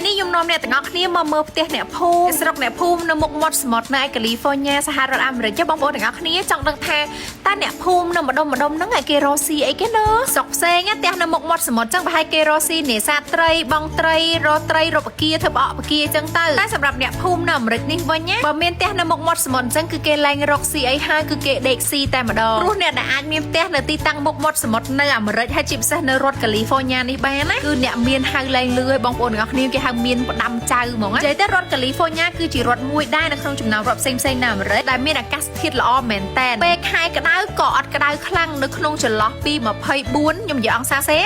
នេះខ្ញុំនាំអ្នកទាំងអស់គ្នាមកមើលផ្ទះអ្នកភូមិស្រុកអ្នកភូមិនៅមុខមាត់សមុទ្រនៅឯកាលីហ្វ័រញ៉ាសហរដ្ឋអាមេរិកចុះបងប្អូនទាំងអស់គ្នាចង់ដឹងថាតើអ្នកភូមិនៅម្ដុំម្ដុំហ្នឹងឯគេរកស៊ីអីគេណស្រុកផ្សេងផ្ទះនៅមុខមាត់សមុទ្រចឹងប្រហែលគេរកស៊ីនេសាទត្រីបងត្រីរកត្រីរកពគាធ្វើផ្អកពគាចឹងទៅតែសម្រាប់អ្នកភូមិនៅអាមេរិកនេះវិញណាបើមានផ្ទះនៅមុខមាត់សមុទ្រចឹងគឺគេលែងរកស៊ីអីហើយគឺគេដេកស៊ីតែម្ដងព្រោះអ្នកដែលអាចមានផ្ទះនៅទីតាំងមុខមាត់សមុទ្រនៅអាមេរិកហើយជាពិសេសនៅរដ្ឋកាលីហ្វ័រញ៉ានេះបានណាគឺអ្នកមានហៅលែងលឺឲ្យបងប្អូនទាំងអស់គ្នាគេហៅមានផ្ដាំចៅហ្មងណានិយាយទៅរដ្ឋកាលីហ្វ័រញ៉ាគឺជារដ្ឋមួយដែរនៅក្នុងចំណោមរដ្ឋផ្សេងៗនៅអាមេរិកដែលមានអាកាសធាតុល្អមែនតើពេលខែក្តៅក៏អត់ក្តៅខ្លាំងនៅក្នុងចន្លោះពី24ខ្ញុំនិយាយអង្សាសេ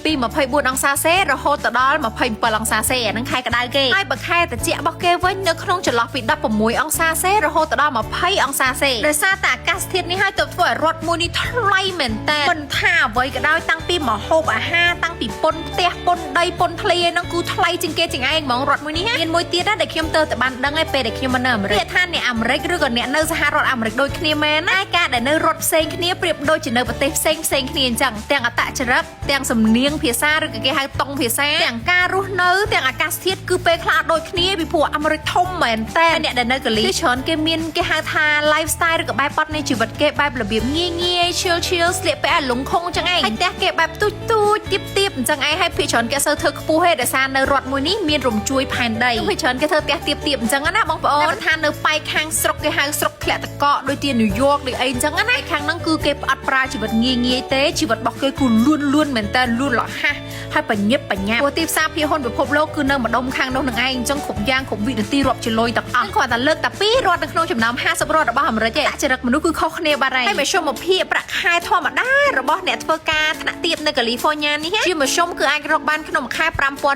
ពី24អង្សាសេរហូតទៅដល់27អង្សាសេអាហ្នឹងខែក្តៅគេហើយបើខែត្រជាក់របស់គេវិញនៅក្នុងចន្លោះពី16អង្សាសេរហូតទៅដល់20អង្សាសេដោយសារតែអាកាសធាតុនេះហើយទើបធ្វើឲ្យរដ្ឋមួយនេះថ្លៃមែនតើមិនថាអ្វីក៏ដោយតាំងពីម្ហូបអាហារតាំងពីពន្ធផ្ទះពន្ធដីពន្ធធ្លាហ្នឹងគឺថ្លៃជាងគេជាងឯងហ្មងរដ្ឋមួយនេះណាមានមួយទៀតណាដែលខ្ញុំទៅតែបានដឹងឯពេលដែលខ្ញុំមកនៅអាមេរិកថាអ្នកអាមេរិកឬក៏អ្នកនៅសហរដ្ឋអាមេរិកដូចគ្នាមែនណាការដែលនៅរដ្ឋផ្សេងគ្នាប្រៀបដូចជានៅប្រទេសផ្សេងផ្សេងគ្នាអញ្ចឹងទាំងអត្តចរិតទាំងសំនៀងភាសាឬក៏គេហៅតុងភាសាទាំងការរស់នៅទាំងអាកាសធាតុគឺពេលខ្លះអត់ដូចគ្នាពីព្រោះអាមេរិកធំមែនតើអ្នកដែលនៅកាលីគឺច្រើនគេមានគេហៅថា lifestyle ឬក៏បែបបទនៃជីវិតគេបែបរបៀបងាយងាយ chill chill ស្លៀកពាក់ឲ្យលងខុងអញ្ចឹងឯងហើយផ្ទះគេបែបទូចទូចទៀបទៀបអញ្ចឹងឯងហើយភាគច្រើនគេអត់សូវធ្វើខ្ពស់ទេដោយសារនៅរដ្ឋមួយនេះមានរំជួយផែនដីភាគច្រើនគេធ្វើផ្ទះទៀបទៀបអញ្ចឹងណាបងប្អូនតែថានៅប៉ែកខាងស្រុកគេហៅស្រុកធ្លាក់តកកដូចជាញូវយ៉កដូចអីអញ្ចឹងណាខាងហ្នឹងគឺគេផ្អត់ប្រើជីវិតងាយងាយទេជីវិតរបស់គេគឺលឿនលឿនមែនតើលឿនលហះហើយបញ្ញាប់បញ្ញាប់ព្រោះទីផ្សារភាគហ៊ុនពិភពលោកគឺនៅម្ដុំខាងនោះនឹងឯងអញ្ចឹងគ្រប់យ៉ាងគ្រប់វិនាទីរាប់ជាលុយទាំងអស់គ្រាន់តែលើកតែពីររដ្ឋនៅក្នុងចំណោម50រដ្ឋរបស់អាមេរិកឯងចរិតមនុស្សគឺខុសគ្នាបាត់ហើយហើយមធ្យមភាពប្រាក់ខែធម្មតារបស់អ្នកធ្វើការថ្នាក់ទាបនៅកាលីហ្វ័រញ៉ានេះជាមធ្យមគឺអាចរកបានក្នុងមួយខែ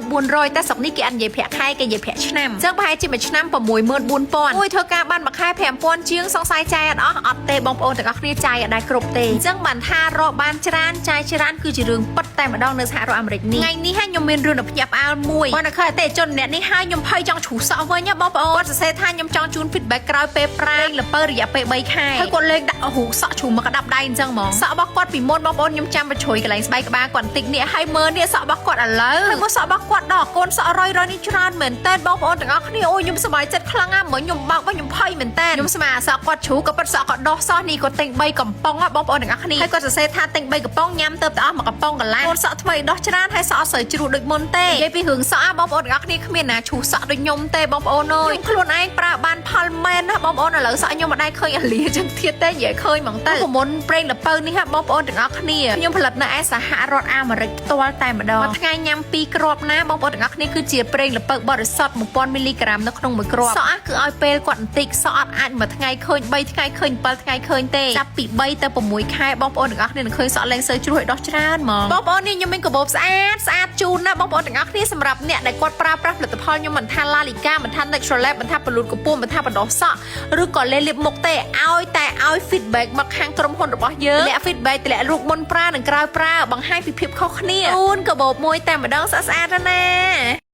5400តែស្រុកនេះគេអត់និយាយប្រាក់ខែគេនិយាយប្រាក់ឆ្នាំអញ្ចឹងប្រហែលជាមួយឆ្នាំ64000មួយធ្វើការបានមួយខែ5000ជាងសង្ស័យចាយអត់អស់អត់ទេបងប្អូនទាំងអស់គ្នាចាយអត់ដែរគ្រប់ទេអញ្ចឹងបានថារកបានច្រើនចាយច្រើនគឺជារឿងពិតតែម្ដងនៅសហរដ្ឋអាមេរិកនេះថ្ងៃនេះហើយខ្ញុំមានរឿងដ៏ភ្ញាក់ផ្អើលមួយគាត់នៅឃើញអតិថិជនម្នាក់នេះហើយខ្ញុំភ័យចង់ជ្រុះសក់វិញណាបងប្អូនគាត់សរសេរថាខ្ញុំចង់ជូន feedback ក្រោយពេលប្រើល្ពៅរយៈពេល3ខែហើយគាត់លេងដាក់រូបសក់ជ្រុះមកក្តាប់ដៃអញ្ចឹងហ្មងសក់របស់គាត់ពីមុនបងប្អូនខ្ញុំចាំបញ្ជ្រុយកន្លែងស្បែកក្បាលគាត់បន្តិចនេះហើយមើលនេះសក់របស់គាត់ឥឡូវហើយមើលសក់របស់គាត់ដល់កូនសក់រយរយនេះច្រើនមែនតើបងប្អូនទាំងអស់គ្នាអូយខ្ញុំសប្បាយចិត្តខ្លាំងណាស់មើលខ្ញុំបើកមកខ្ញុំភ័យមែនតើខ្ញុំស្មានសក់គាត់ជ្រុះក៏ប៉ិតសក់គាត់ដោះសោះនេះគាត់ទិញ3កំប៉ុងបងប្អូនទាំងអស់គ្នាហើយគាត់សរសេរថាទិញ3កំប៉ុងញ៉ាំទៅតែអស់មួយកំប៉ុងកន្លះកូនសក់ថ្មីដោះច្រើនហើយសក់អត់សូវជ្រុះដូចមុនទេនិយាយពីរឿងសក់បងប្អូនទាំងអស់គ្នាគ្មានណាជ្រុះសក់ដូចខ្ញុំទេបងប្អូនអើយខ្លួនឯងប្រើបានផលមែនណាបងប្អូនឥឡូវសក់ខ្ញុំមិនដែរឃើញអាលាចឹងទៀតទេនិយាយឃើញហ្មងទៅប្រមុនប្រេងល្ពៅនេះបងប្អូនទាំងអស់គ្នាខ្ញុំផលិតនៅឯសហរដ្ឋអាមេរិកផ្ទាល់តែម្ដងមួយថ្ងៃញ៉ាំ2គ្រាប់ណាបងប្អូនទាំងអស់គ្នាគឺជាប្រេងល្ពៅបរិសុទ្ធ1000មីលីក្រាមនៅក្នុងមួយគ្រាប់សក់គឺឲ្យពេលគាត់បន្តិចសក់អត់អាចមួយថ្ងៃឃើញ3ថ្ងៃឃើញ7ថ្ងៃឃើញទេចាប់ពី3ទៅ6ខែបងប្អូនទាំងអស់គ្នានឹងឃើញសក់លែងសូវជ្រុះឲ្យដោះច្រើនហ្មងបងប្អូននេះខ្ញុំមានកាបូបស្អាតស្អាតជូនណាបងប្អូនទាំងអស់គ្នាសម្រាប់អ្នកដែលគាត់ប្រើប្រាស់ផលិតផលខ្ញុំមិនថាឡាលីកាមិនថា Natural Lab មិនថាបលូតកម្ពស់មិនថាបណ្ដោះសក់ឬក៏លេលាបមុខទេឲ្យតែឲ្យ feedback មកខាងក្រុមហ៊ុនរបស់យើងលាក់ feedback តម្លាក់រូបមុនប្រើនិងក្រោយប្រើបង្ហាញពីភាពខុសគ្នាអូនកាបូបមួយតែម្ដងស្អាតស្អាតណាស់ណា។